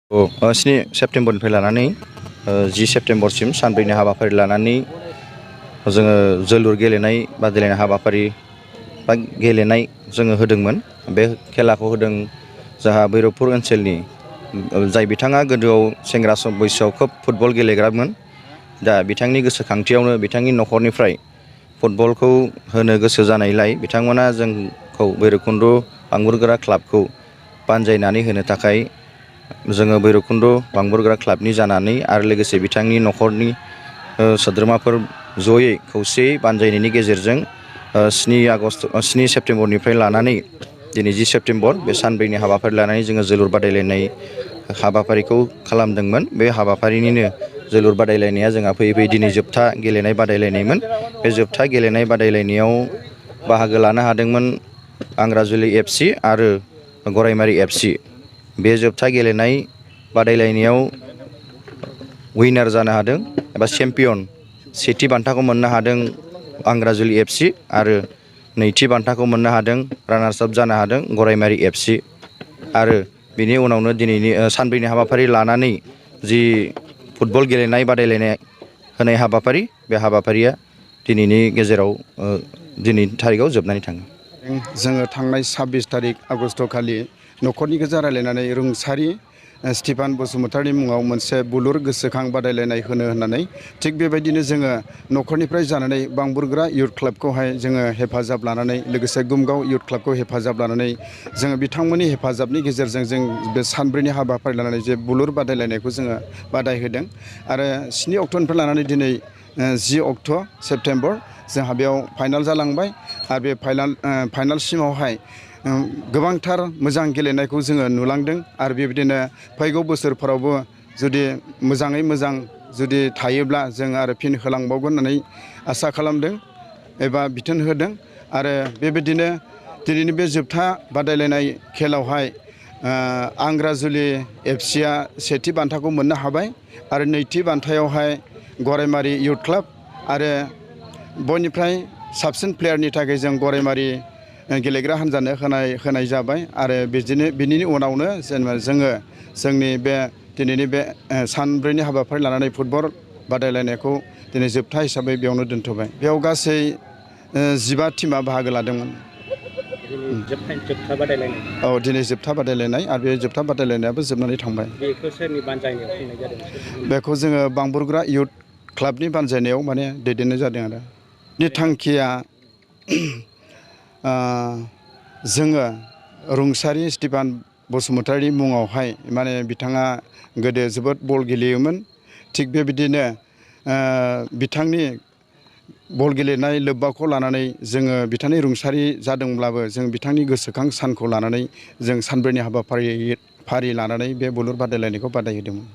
स्नि सेप्तेम्बरनिफ्राय लानानै 10 सेप्तेम्बरसिम सानब्रैनि हाबाफारि लानानै जोङो जोलुर गेलेनाय बादायलायनाय हाबाफारि बा गेलेनाय जोङो होदोंमोन। बे खेलाखौ होदों जोंहा भैरबपुर ओनसोलनि जाय बिथाङा गोदोआव सेंग्रा बैसोआव खोब फुटबल गेलेग्रामोन। दा बिथांनि गोसोखांथियावनो बिथांनि नखरनिफ्राय फुटबलखौ होनो गोसो जानायलाय बिथांमोना जोंखौ भैरबकुन्द बांबुरगोरा क्लाबखौ बानजायनानै होनो थाखाय जोङो भैरबकुन्द बांबुरगोरा क्लाबनि जानानै आरो लोगोसे बिथांनि नखरनि सोद्रोमाफोर जयै खौसेयै बानजायनायनि गेजेरजों 7 सेप्तेम्बरनिफ्राय लानानै दिनै 10 सेप्तेम्बर बे सानब्रैनि हाबाफारि लानानै जोङो जोलुर बादायलायनाय हाबाफारिखौ खालामदोंमोन। बे हाबाफारिनिनो जोलुर बादायलायनाया जोंहा फैयै दिनै जोबथा गेलेनाय बादायलायनायमोन। बे जोबथा गेलेनाय बादायलायनायाव बाहागो लानो हादोंमोन आंग्राजुलि FC आरो गरायमारि FC। बे जोबथा गेलेनाय बादायलायनायाव उइनार जानो हादों एबा चेम्पियन सेथि बान्थाखौ मोननो हादों आंग्राजुलि FC आरो नैथि बान्थाखौ मोननो हादों रानार्स आप जानो हादों गरायमारि FC। आरो बिनि उनावनो दिनैनि सानब्रैनि हाबाफारि लानानै जि फुटबल गेलेनाय बादायलायनाय होनाय हाबाफारि, बे हाबाफारिया दिनैनि गेजेराव दिनैनि थारिखआव जोबनानै थाङो। जोङो थांनाय 26 तारिख आगस्ट खालि न'खरनि गोजा रायलायनानै रुंसारि स्टिफान बसुमतारिनि मुङाव मोनसे बुलुर गोसोखां बादायलायनाय होनो होननानै थिग बेबायदिनो जोङो न'खरनिफ्राय जानानै बांबुरगोरा इयुथ क्लाबखौहाय जोङो हेफाजाब लानानै लोगोसे गुमगाव इयुथ क्लाबखौ हेफाजाब लानानै जोङो बिथांमोननि हेफाजाबनि गेजेरजों जों बे सानब्रैनि हाबाफारि लानानै जे बुलुर बादायलायनायखौ जोङो बादाय होदों। आरो 7 अक्ट'निफ्राय लानानै दिनै 10 सेप्तेम्बर जोंहा बेयाव फाइनाल जालांबाय। आरो बे फाइनालसिमावहाय गोबांथार मोजां गेलेनायखौ जोङो नुलांदों। आरो बेबायदिनो फैगौ बोसोरफोरावबो जुदि मोजाङै मोजां जुदि थायोब्ला जों आरो फिन होलांबावगोन होननानै आसा खालामदों एबा बिथोन होदों। आरो बेबायदिनो दिनैनि बे जोबथा बादायलायनाय खेलायावहाय आंग्राजुलि FCआ सेथि बान्थाखौ मोननो हाबाय आरो नैथि बान्थायावहाय गरायमारि इयुथ क्लाब आरो बयनिफ्राय साबसिन प्लेयारनि थाखाय जों गरायमारि गेलेग्रा हान्जानो होनाय जाबाय। आरो बिनि उनावनो जेनेबा जोङो जोंनि बे दिनैनि बे सानब्रैनि हाबाफारि लानानै फुटबल बादायलायनायखौ दिनै जोबथा हिसाबै बेयावनो दोनथ'बाय। बेयाव गासै 15 टिमा बाहागो लादोंमोन। जोबथा बादायलायनाय। औ दिनै जोबथा बादायलायनाय आरो बे जोबथा बादायलायनायाबो जोबनानै थांबाय। बेखौ सोरनि बानजायनायाव खुंनाय जादों? बेखौ जोङो बांबुरगोरा इयुथ क्लाबनि बानजायनायाव माने दैदेननाय जादों। आरो बे थांखिया जोङो रुंसारि स्टिफान बसुमतारिनि मुङावहाय माने बिथाङा गोदो जोबोद बल गेलेयोमोन। थिग बेबायदिनो बिथांनि बल गेलेनाय लोब्बाखौ लानानै जोङो बिथांनि रुंसारि जादोंब्लाबो जों बिथांनि गोसोखां सानखौ लानानै जों सानब्रैनि हाबाफारि लानानै बे बुलुर बादायलायनायखौ बादायहोदोंमोन।